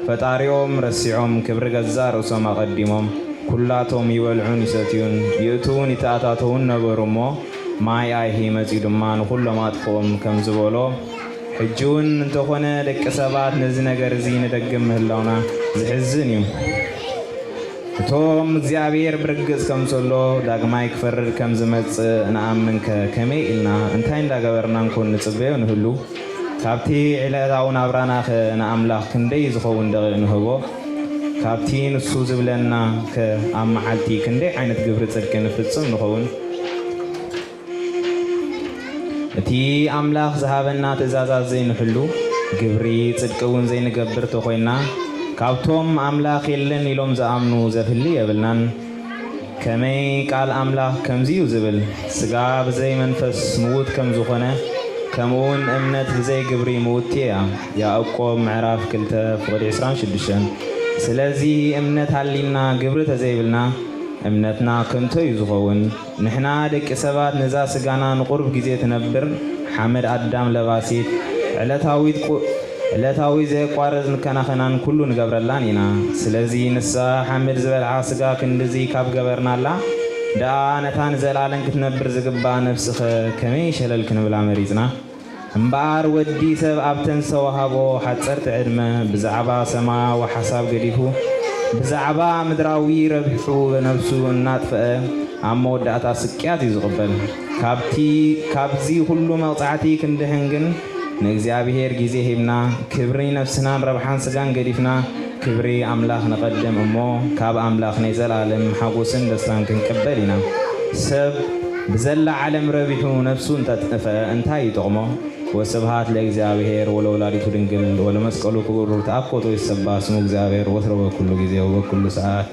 ፈጣሪኦም ረሲዖም ክብሪ ገዛእ ርእሶም ኣቐዲሞም ኩላቶም ይበልዑን ይሰትዩን ይእትዉን ይተኣታተዉን ነበሩ እሞ ማይ ኣይሂ መጺኡ ድማ ንኹሎም ኣጥፍኦም ከም ዝበሎ ሕጂ እውን እንተኾነ ደቂ ሰባት ነዚ ነገር እዚ ንደግም ምህላውና ዝሕዝን እዩ። እቶም እግዚኣብሔር ብርግጽ ከም ዘሎ ዳግማይ ክፈርድ ከም ዝመጽእ ንኣምንከ ከመይ ኢልና እንታይ እንዳገበርና እንኮን ንጽበዮ ንህሉ? ካብቲ ዕለታዊ ናብራናኸ ንኣምላኽ ክንደይ ዝኸውን ደቒቕ ንህቦ? ካብቲ ንሱ ዝብለናኸ ኣብ መዓልቲ ክንደይ ዓይነት ግብሪ ጽድቂ ንፍጽም ንኸውን? እቲ ኣምላኽ ዝሃበና ትእዛዛት ዘይንሕሉ፣ ግብሪ ጽድቂ እውን ዘይንገብር ተኾይንና፣ ካብቶም ኣምላኽ የለን ኢሎም ዝኣምኑ ዘፍሊ የብልናን። ከመይ ቃል ኣምላኽ ከምዚ እዩ ዝብል፣ ስጋ ብዘይ መንፈስ ምዉት ከም ዝኾነ፣ ከምኡውን እምነት ብዘይ ግብሪ ምውቲ እያ። ያዕቆብ ምዕራፍ ክልተ ፍቕዲ ዕስራን ሽዱሽተን። ስለዚ እምነት ሃሊና ግብሪ ተዘይብልና፣ እምነትና ከንቶ እዩ ዝኸውን። ንሕና ደቂ ሰባት ነዛ ስጋና ንቑሩብ ግዜ ትነብር ሓመድ ኣዳም ለባሲት፣ ዕለታዊት ቁ-፣ ዕለታዊ ዘየቋርጽ ንከናኸናን ኩሉ ንገብረላን ኢና። ስለዚ ንሳ ሓመድ ዝበልዓ ስጋ ክንድዚ ካብ ገበርናላ፣ ደኣ ነታ ንዘለኣለም ክትነብር ዝግብኣ ነፍስኸ ከመይ ሸለል ክንብላ መሪጽና? እምበኣር ወዲ ሰብ ኣብተን ዝተዋህቦ ሓጸርቲ ዕድመ ብዛዕባ ሰማያዊ ሓሳብ ገዲፉ፣ ብዛዕባ ምድራዊ ረብሑ ነፍሱ እናጥፍአ፣ ኣብ መወዳእታ ስቅያት እዩ ዝቕበል። ካብቲ፣ ካብዚ ኩሉ መቕጻዕቲ ክንድሕን ግን ንእግዚኣብሔር ግዜ ሂብና፣ ክብሪ ነፍስናን ረብሓን ስጋን ገዲፍና፣ ክብሪ ኣምላኽ ነቐድም እሞ፣ ካብ ኣምላኽ ናይ ዘለኣለም ሓጎስን ደስታን ክንቅበል ኢና። ሰብ ብዘላ ዓለም ረቢሑ ነፍሱ እንተጥፍአ እንታይ ይጠቕሞ? ወስብሃት ለእግዚኣብሔር ወለወላዲቱ ድንግል ወለመስቀሉ ክቡር። ተአኮቶ ይሰባ ስሙ እግዚኣብሔር ወትሮ በኩሉ ጊዜ ወበኩሉ ሰዓት።